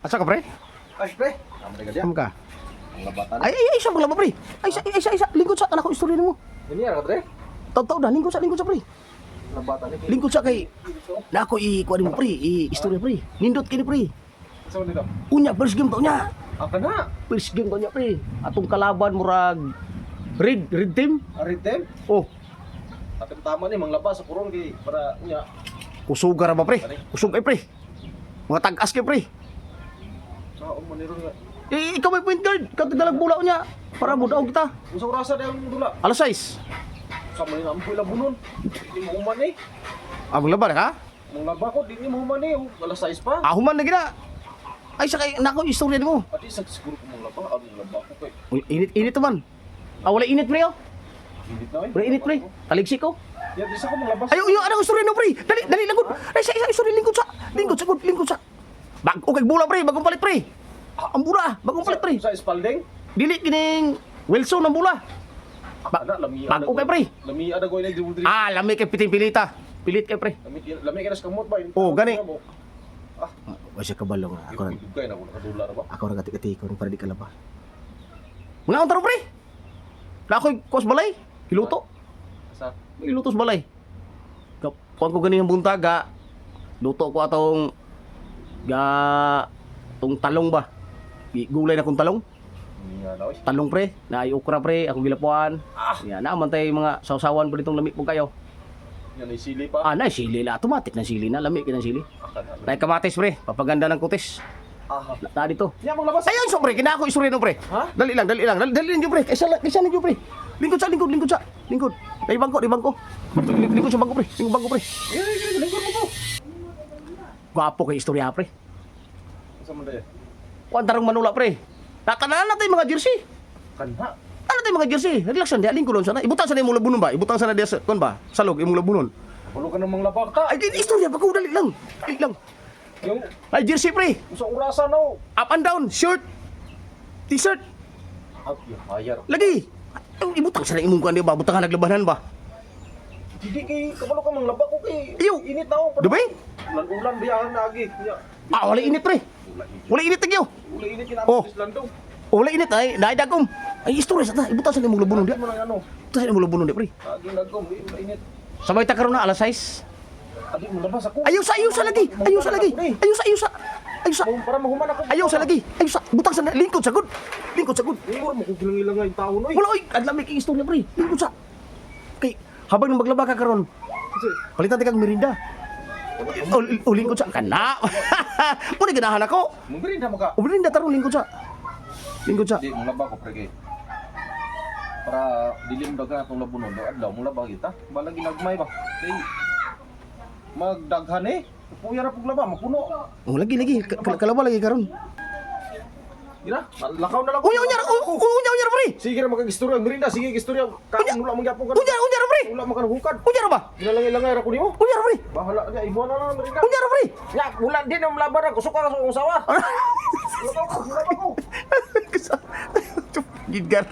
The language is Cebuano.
Asa ka, pre? Ay, pre. Tama ka diyan. Am ka? Ang labatan. Ay, ay, ay, siya maglaba, pre. Ay, sa, ay, sa, ay, sa, lingkod sa, anak ko, istorya nimo. Ganyan ka, pre. Taw-taw na, lingkod sa, pre. Labatan ni. Lingkod sa kay, na ako i, kuha nimo, pre, i, istorya, pre. Nindot kini, pre. Sa man dito. Unya, first game to niya. Ang kana. First game to niya, pre. Atong kalaban, murag, red, red team. Aritem. Oh, Atong tama ni manglaba sa puron kay para unya. kusuga ra ba, pre? Kusog ay, pre. Mga tag-as kay, pre. Sa mo ni ron nga. Eh, ikaw may point guard. Ikaw tigdalag bula niya. Para mo daog kita. Unsa orasa dayon mong dula? Alas 6. Sa man ni ampoy labunon. Di mo human eh. Ah, maglaba na ka? Manglaba ko di ni mo human eh. Oh, alas 6 pa. Ah, human na gina. Ay, sa kay, nako, istorya nimo. Adi sa siguro ko manglaba, ano manglaba ko kay. Uy, init, init man. Ah, wala init, pre, oh. Init na eh. Wala init, pre. Taligsik ko. Ya, di sa ko manglabas. Ay, uy, ano ang istorya no, pre? Dali, dali, lingkod. Ay, sa isa, istorya, lingkod sa. Lingkod sa, lingkod sa. Bago kay bula, pre. Bagong palit, pre. Ah, ang bula, bagong palit, pre. Sa Spalding? Dili kining Wilson ang bula. Ana lami. Bago kay pre. Lami ada ko ini dribble dribble. Ah, lami kay piting pilita. Pilit kay, pre. Lami lami kay nas kamot ba? Oh, gani. Ah, Wa siya kabalo nga. Ako ra dugay na ko nakadula ra ba? ako ra gati-gati ko para di kalaba. Mga ang taro, pre. Na ako'y kuwas balay. Iluto. Sa Iluto sa balay. Kuan ko ganin ang buntag ga. Luto ko atong ga tong talong ba. Gulay na kong talong. niya na oy. Talong, pre, na ay okra, pre, ako gilapuan. Ah. Ya, naaman tay mga sausawan pa ditong lami po kayo. Yan ay sili pa. Ah, na sili la, automatic na sili na, lami kinang sili. Ah, kana. Na kamatis, pre, papaganda ng kutis. Ah. Na dito. Nya manglabas. Ayun, so pre, kinako istorya no, pre. Ha? Dali lang, dali lang, dali, dali lang pre. Kaysa kaysa ninyo, pre. Lingkod sa lingkod, lingkod sa lingkod. Dai bangko, dai bangko. Lingkod sa bangko, pre. Lingkod bangko, pre. Eh, eh, lingkod mo ko. Gwapo kay istorya, pre. Sa man dayon? Kuan tarong manula, pre. Natanan natin mga jersey. Kana. Ano tayo mga jersey? Relax lang, di lingkod lang sana. Ibutang sana imong labunon ba? Ibutang sana diya sa kuan ba? Salog imong labunon. Pulo ka ng manglaba ka. Ay, di istorya pa ko, dali lang. Dali lang. Yung Ay, jersey, pre. sa orasa na oh. Up and down, shirt, t-shirt. Ah, ya, hayar. Lagi. Ay, ibutang sana imong kuan di ba? Butang naglabanan ba? Hindi kay kabalo ka manglaba ko kay. Iyo. Init na oh. Di ba? Ulan-ulan biya na agi. Nya. Ah, wala init, pre. Wala init tagyo. Ula init kinamot Oh. oh. landong. Wala init ay naay dagom. Ay, istorya sa ta. Ibutang sana imong labunon di. Mo nang ano. Ibutang sana imong labunon di, pre. Agi lagom, di ula init. Sabay ta karon na alas 6. Adi mo labas ako. Ayaw sa, ayaw sa lagi. Ayaw sa lagi. Ayaw sa, ayaw sa. Ayaw sa. Para mahuman ako. Ayaw sa lagi. Ayaw sa. Butang sa lingkod sa gud. Lingkod sa gud. Lingkod mo kung gilang-ilang yung tao noy. Wala oy, adlami kay istorya, pre. Lingkod sa. Kay habang nang maglaba ka karon, palitan ti kag merinda. O, o lingkod sa kana. Muna ganahan ako. Mangbirinda mo ka. O merinda tarong lingkod sa. Lingkod sa. Di mo laba ko pre kay. Para dili mo dagan atong labunon do adlaw mo laba kita. Balag ginagmay ba. Kay magdaghan eh. Puya ra pug laba mapuno. O lagi lagi kalaba lagi karon. Ira, lakaw na lang. Unya unya unya unya pre. Sige ra magagistorya, merinda sige gistorya. Kaon wala man gyapon ka. Unya unya pre. Wala man ka hukad. Unya ra ba? Gilalangay-langay ra ko nimo. Unya ra, pre. Bahala niya, imuha na lang merinda. Unya ra, pre. Ya, wala din ang laban ako. Suka ka sa akong sawa. Wala ko, wala ko. Gidgar.